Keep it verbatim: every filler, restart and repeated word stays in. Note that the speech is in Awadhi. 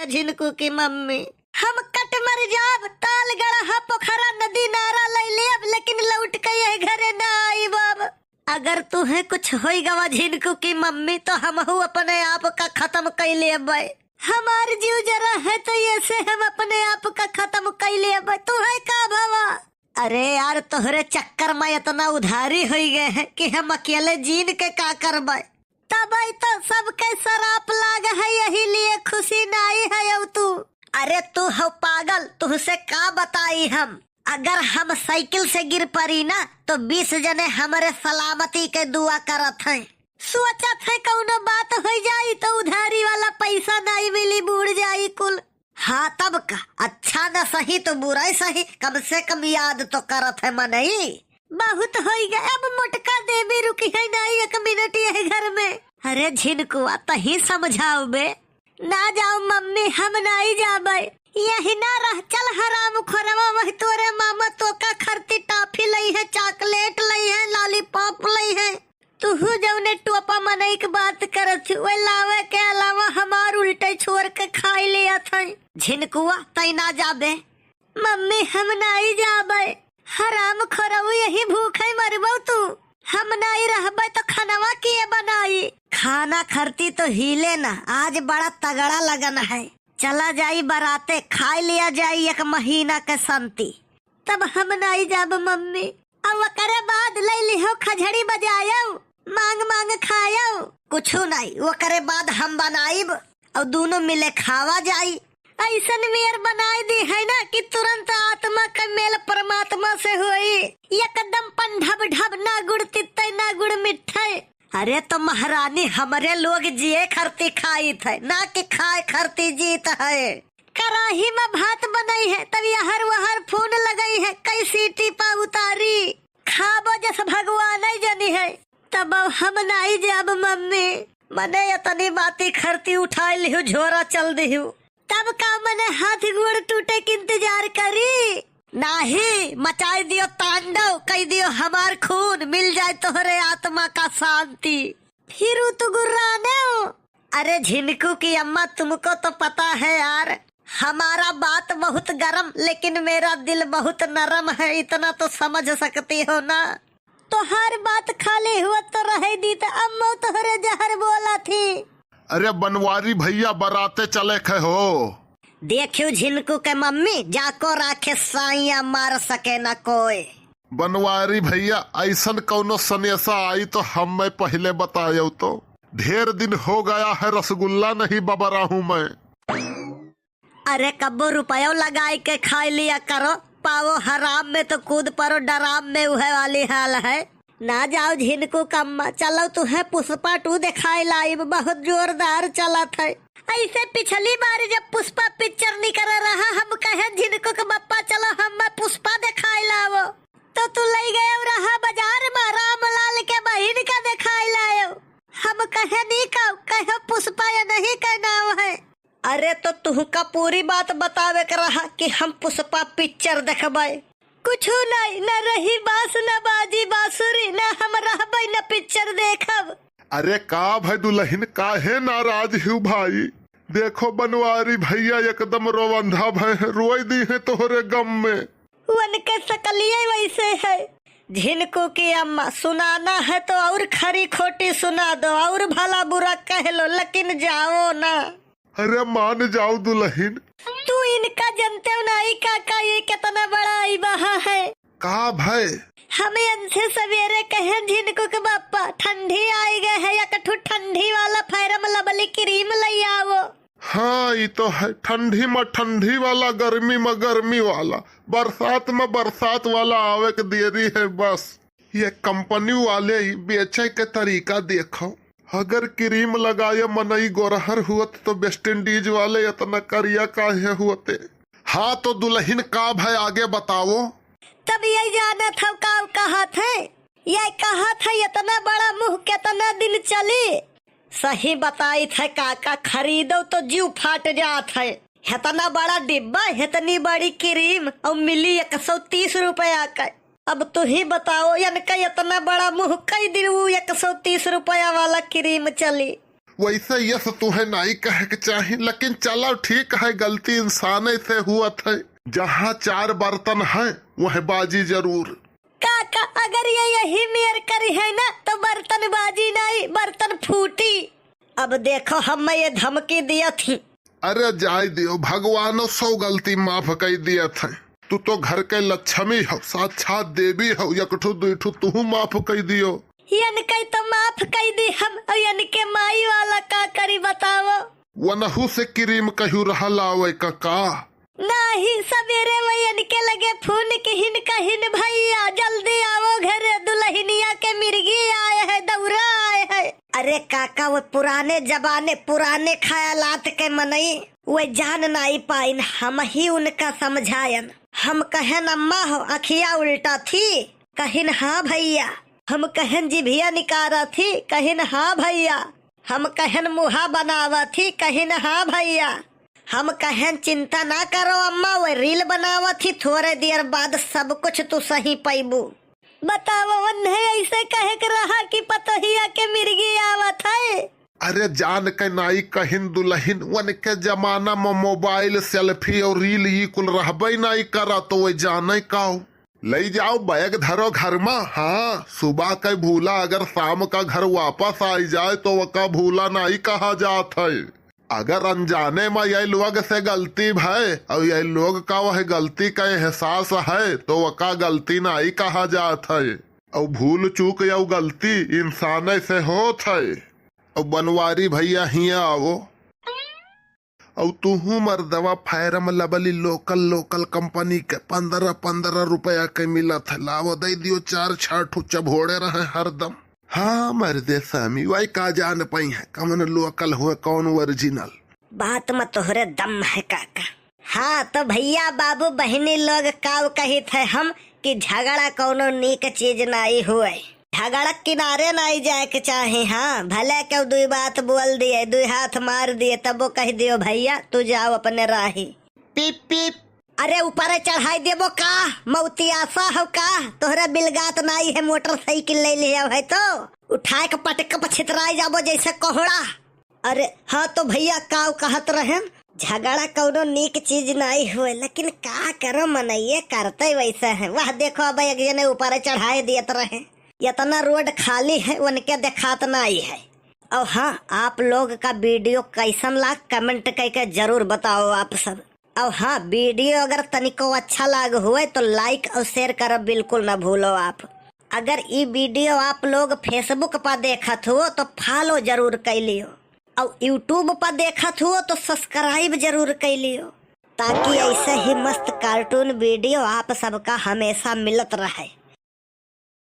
झिनकू की मम्मी। हम कट मर जाब, ताल गड़हा पोखरा नदी नारा लइ लेब, लेकिन लौट के यह घरे ना आइब अब। अगर तुहे कुछ होई गवा झिनकू की मम्मी, तो हमहू अपने आप का खत्म कइ लेबै। हमार जीव जरा है तो ये से हम अपने आप का खत्म कइ लेबै। तुहे का भवा? अरे यार, तोहरे चक्कर में इतना उधारी होई गए हैं कि हम अकेले जीन के का करबै। तबई तो सबके सराप लाग है, यही लिए खुशी नाई है अब तू। अरे तू हो पागल, तुहसे का बताई हम। अगर हम साइकिल से गिर पड़ी ना, तो बीस जने हमरे सलामती के दुआ करत हैं। सोचत है कौनो बात हो जाई तो उधारी वाला पैसा नाई मिली, बूड़ जाई कुल। हाँ तब का, अच्छा न सही तो बुरा ही सही, कम से कम याद तो करत है मनई। बहुत होई गए, अब मोटका देवी रुकी है नाई एक मिनट यही घर में। अरे झिनकुआ, तही समझाओ बे। ना जाओ मम्मी, हम नाई जाबै। यही ना रह, चल हराम खोरवा, वही तोरे मामा तोका खरती टाफी लई है, चॉकलेट लई है, लॉलीपॉप लई है। तुहू जौने टोपा मनई के बात करत हू, वह लावे के अलावा हमार उल्टे छोर के खाई लेत है। झिनकुआ, तई ना जाबे। मम्मी, हम नाई जाबै। हराम खोरऊ, यही भूखे मरबौ तू। हम नाई रहबै तो खनवा किए बनाई? खाना खरती तो हिले ना, आज बड़ा तगड़ा लगन है। चला जाई बराते, खाई लिया जाई एक महीना के शांति। तब हम नाई जाब मम्मी। अब ओकरे बाद लई लिहो खझड़ी बजायो, मांग मांग खायो। कुछु नाई, ओकरे बाद हम बनाइब और दोनों मिले खावा जाई। ऐसन मेर बनाई दी है ना कि तुरंत आत्मा का मेल परमात्मा से होई। एकदम पन ढब ढब, ना गुड़ तित्ते ना गुड़ मिठे। अरे तो महारानी, हमरे लोग जिए खरती खाइत है, ना कि खाए खरती जीत है। कराही में भात बनई है, तब यहर वहर फोन लगई है, कई सीटी पा उतारी, खाबो जस भगवान ही जनी है। तब अब हम नाई जाब मम्मी। मने इतनी बाती खरती उठाई लिहू, झोरा चल दिहू। तब का मने हाथ गोड़ टूटे के इंतजार करी? नाही, मचाई दियो तांडव, कई दियो हमार खून, मिल जाए तोहरे आत्मा का शांति। फिर उ तो गुर्राने हो। अरे झिनकू की अम्मा, तुमको तो पता है यार, हमारा बात बहुत गरम, लेकिन मेरा दिल बहुत नरम है, इतना तो समझ सकती हो ना। तोहार बात खाली हुआ तो रहे दी, त अम्मो तोहरे जहर बोला थी। अरे बनवारी भैया, बराते चले खे हो। देखियो झिनकू के मम्मी, जाको राखे साइया, मार सके ना कोई। बनवारी भैया, ऐसन कौनो सनेसा आई तो हम मैं पहले बतायो तो। ढेर दिन हो गया है रसगुल्ला नहीं बबरा हूँ मैं। अरे कब्बो रुपयो लगाई के खाई लिया करो, पावो हराम में तो कूद परो डराम में, उहे वाली हाल है। ना जाओ झिनकू कम्मा, चलो तुहे पुष्पा टू देखाई लाइब, बहुत जोरदार चलत है। ऐसे पिछली बार जब पुष्पा पिक्चर निकर रहा, हम कहे झिनकू के बप्पा चलो हम पुष्पा देखाई लावो, तो तू लई गए रहा बाजार में रामलाल के बहिन का देखाई लायो। हम कहे नी का, कहे पुष्पा ये नहीं के नाव है। अरे तो तुहका पूरी बात बतावे के रहा कि हम पुष्पा पिक्चर देखबै। कुछु नहीं, न रही बास, न बाजी बांसुरी, न हम रहबै, न पिक्चर देखब। अरे का भय दुलहिन, काहे नाराज हू भाई? देखो बनवारी भैया एकदम रोवंधा भय हैं, रोई दी हैं तोहरे गम में। उनके सकलिए वैसे है। झिनकू की अम्मा, सुनाना है तो और खरी खोटी सुना दो, और भला बुरा कह लो, लेकिन जाओ ना। अरे मान जाओ दुलहिन। तू इनका जनते हो नहीं काका, ये कितना बड़ा आई बहा है। का भय? हम इनसे सवेरे कहे झिनकू के बापा, ठंडी आई गए है, एक ठो ठंडी वाला Fair and Lovely cream लई आवो। हाँ, ई तो है, ठंडी में ठंडी वाला, गर्मी में गर्मी वाला, बरसात में बरसात वाला आवे के देरी है बस। ये कंपनी वाले ही बेचे के तरीका देखो। अगर क्रीम लगाए मनई गोरहर हुअत तो वेस्ट इंडीज वाले इतना करिया काहे हुअते? हाँ तो दुलहिन का भय आगे बताओ। तब यही जानत हो का कहत है, यही कहत है इतना बड़ा मुंह कितना दिन चली? सही बताइत है काका, खरीदो तो जीव फाट जात है। इतना बड़ा डिब्बा, इतनी बड़ी क्रीम और मिली एक सौ तीस रुपया का। अब तू ही बताओ, इनका इतना बड़ा मुंह, कई दिन वो एक सौ तीस रुपया वाला क्रीम चली? वैसे यस तुहे नाई कहे के चाही, लेकिन चलो ठीक है, गलती इंसाने से हुअत है। जहाँ चार बर्तन है, वह बाजी जरूर। काका, अगर ये यही मेर करी है ना, तो बर्तन बाजी नाई, बर्तन फूटी। अब देखो, हम ये धमकी दिया थी। अरे जाय दियो, भगवानो सौ गलती माफ कई दिया था। तू तो घर के लक्ष्मी हो, साक्षात देवी हो, एक ठो दुई ठो तुहू माफ कई दियो। यनके तो माफ कई दी हम, और यनके माई वाला का करी बताओ? वनहू से क्रीम कहू रहा लावे का का? नाही, सवेरे वही यनके लगे फोन किहिन, कहिन, "भैया जल्दी आवो घरे, दुल्हनिया के मिर्गी आए है, दौरा आए है।" अरे काका, वो पुराने जमाने, पुराने ख्यालात के मनई, वो जान नाई पाइन, हम ही उनका समझायन। हम कहन, "अम्मा हो, अखिया उल्टा थी?" कहिन, "हाँ भैया।" हम कहन, "जिभिया निकारा थी?" कहिन, "हाँ भैया।" हम कहन, "मुहा बनावा थी?" कहिन, "हाँ भैया।" हम कहन, "चिंता ना करो अम्मा, वो रील बनावा थी, थोड़े देर बाद सब कुछ तू सही पैबू।" बताओ, उन्हें ऐसे कहे के रहा कि पतोहिया के मिर्गी आवत है। अरे जान के नाई कहिन दुल्हन, उनके जमाना में मोबाइल, सेल्फी और रील ई कुल रहबे नाई करा, तो वे जाने काउ। ले जाओ बैग धरो घर में। हाँ, सुबह के भूला अगर शाम का घर वापस आई जाए तो वका भूला नाई कहा जात है। अगर अनजाने में ये लोग से गलती भय और ये लोग का वह गलती का एहसास है तो वका गलती नाई कहा जात है। और भूल चूक या गलती इंसाने से होत है। और बनवारी भैया हियाँ आवो। और तुहू मर्दवा फायरम लबली लोकल, लोकल कंपनी के पन्द्रह पन्द्रह रुपया के मिलत है, लावो दे दियो चार छह ठो चभोड़े रहे हरदम। हाँ मर्दे सामी, वही का जान पाई है कौन लोकल हुए कौन ओरिजिनल। बात में तोहरे दम है काका। हाँ तो भैया बाबू बहिनी लोग काव कहित है हम कि झगड़ा कौनो नीक चीज नाई हुए। झगड़ा किनारे नाई जाए के चाही। हाँ, भले केहू दुई बात बोल दिए, दुई हाथ मार दिए, तबो कह दियो, "भैया, तू जाओ अपने राही।" पीप, पीप। अरे, ऊपरे चढ़ाई देबो का? मौतियासा हो का? तोहरे बिलगात नाई है, मोटरसाइकिल ले लिया है तो उठाए के पटक के छितराई जाबो जैसे कोहड़ा। अरे हाँ तो भैया, काव कहत रहेन, झगड़ा कौनो नीक चीज नाई हुए, लेकिन का करो, मनइये करते वैसे हैं। वह देखो, अब एक जने ऊपर चढ़ाए दियत रहे, इतना रोड खाली है, उनके देखात नाई है। और हाँ, आप लोग का वीडियो कैसन लाग, कमेंट करके जरूर बताओ आप सब। और हाँ, वीडियो अगर तनिको अच्छा लाग हुए तो लाइक और शेयर करब बिल्कुल ना भूलो आप। अगर ई वीडियो आप लोग Facebook पर देखत हो तो फॉलो जरूर कर लियो। और YouTube पर देखत हो तो सब्सक्राइब जरूर कर लियो, ताकि ऐसे ही मस्त कार्टून वीडियो आप सबका हमेशा मिलत रहे।